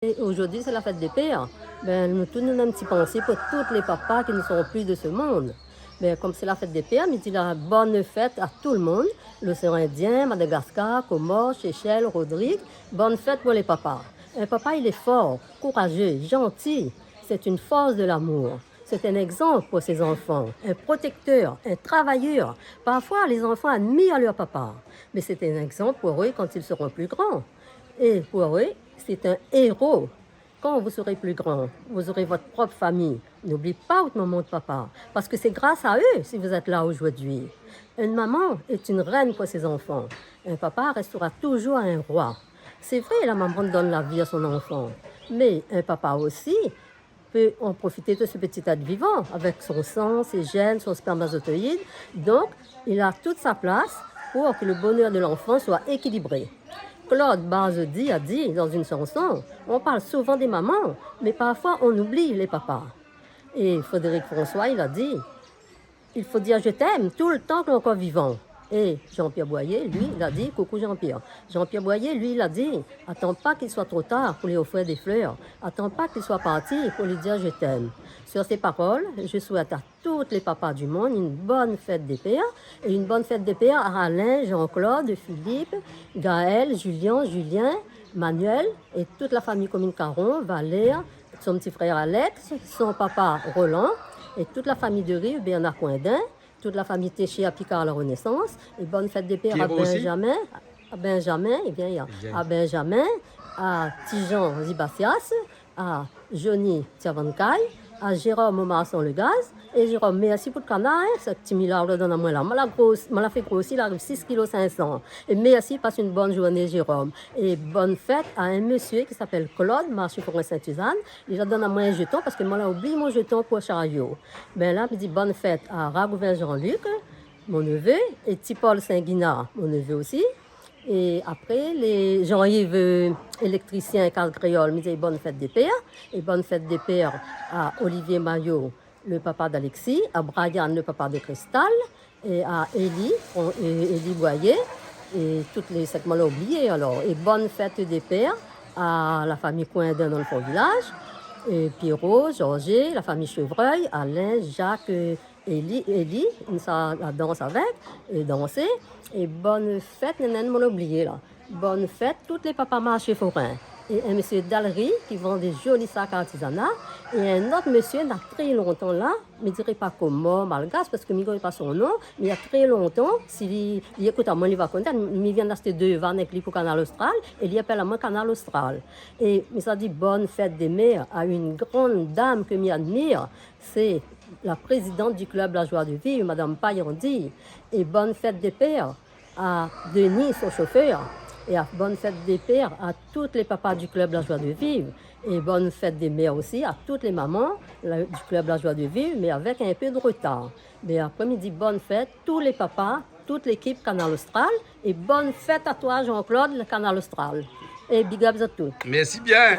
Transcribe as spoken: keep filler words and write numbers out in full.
É zordi sé la fèt dé pèr. Bin, nou tout nou néna in ti pansé pou tout lé papa ki ne seront pli de se monn. Bin, kom sé la fèt dé pèr, mi di la bone fèt a tout le monn, loséan Indien, Madagaskar, Komor, Séchèl, Rodrig. Bone fèt pou lé papa. In papa, li lé for, kourazé, zanti. Sé in fors de lamour. Sé in égzanp pou sé zanfan, in protéktèr, in travayèr. Parfoi, lé zanfan admir lèr papa, mé sé in égzanp pou zot kan zot sera pli gran. É pou zot, sé in éro. Kan zot sera pli gran, zot nora zot prop fami. N'oubli pa out momon, out papa, parske sé gras a zot si zot lé la zordi. In momon lé in rèn pou sé zanfan. In papa rèstera touzour in roi. Sé vré, la momon i donn la vi a son zanfan, mé in papa osi i pé an profité de se pti èt vivan, avèk son san, sé jèrm, son spèrmatozoïd. Donk, li néna tout sa plas pou ke le bonèr de zanfan soi ékilibré. Claude Barzodi la di dan in shanson, on parl souvan dé momon, mé parfoi on oubli lé papa. É Frédéric François, li la di, il faut dire je t'aime tout le temps que l'on est encore vivant. É Jean-Pierre Boyer, li, li la di, coucou Jean-Pierre. Jean-Pierre Boyer, li, li la di, atann pa k'i soi tro tar pou li ofèr dé flèr. Atann pa k'i soi parti pou li dir je t'aime. Sur ces paroles, je souhaite à tous les papas du monde une bonne fête des pères et une bonne fête des pères à Alain, Jean-Claude, Philippe, Gaël, Julien, Julien, Manuel et toute la famille Commune Caron, Valère, son pti frèr Alex, son papa Roland, é tout la fami de Riv, Bernard Coindin, tout la fami Téchier a Picard La Renaissance, é bone fèt dé pèr a Pierrot osi ? Benjamin, a Benjamin, é bien, a Benjamin, a Tijan Zibasias, a Johnny Tiavankay, a Jérôme Omarsan Le Gaz. É Jérôme, mèrsi pou le kanar, in, se pti milar ou la donn amoin la. Moin la gros, moin la fé grosi, la ariv sis kilo sink san. É mèrsi, pass in bone zourné, Jérôme. É bone fèt a in mésyé ki apèl Claude, marshé forin Sainte-Suzanne. Li la donn amoin in zéton parske moin la oubli mon zéton pou sharyo. Bin la, mi di bone fèt a Ragouvin Jean-Luc, mon nevé, é Ti Paul Saint-Guinard, mon nevé osi. É apré, lé Jean-Yves, euh, éléktrisien, Kaz Kréol, mi di bone fèt dé pèr. É bone fèt dé pèr a Olivier Maillot, le papa d'Alexis, a Brian, le papa de Cristal, é a Élie, on, é Élie Boyer, é tout lé sèt moin la oublié alor. É bone fèt dé pèr a la fami Coindin dan le For Vilaz, é Pierrot, Georges, la fami Chevreuil, Alain, Jacques, euh, Élie, Élie, nou sa la dans avèk, é dansé. É bone fèt, néna in moin la oublié la. Bone fèt tout lé papa marshé forin. É in mésyé Dalry ki vann dé zoli sak artizana. É in ot mésyé, na tré lontan la, mi diré pa Komor, Malgash, parske mi koné pa son non, mé na tré lontan, si li, li ékout amoin, li va konèt, mi vien ashté dé van èk li pou Kanal Austral, é li apèl amoin Kanal Austral. É mi sa di bone fèt dé mèr a in grann dam ke mi admir, sé la prézidant du club La Joie de Vivre, madam Payandi. É bone fèt dé pèr a Denis, son shofèr, é a bone fèt dé pèr a tout lé papa du club La Joie de Vivre, é bone fèt dé mèr osi a tout lé momon la, du club La Joie de Vivre, mé avèk in pé de retar. Mé apré, mi di bone fèt tout lé papa, tout lékip Kanal Austral, é bone fèt a toi, Jean-Claude, le Kanal Austral. É big up a tout. Mèrsi bien.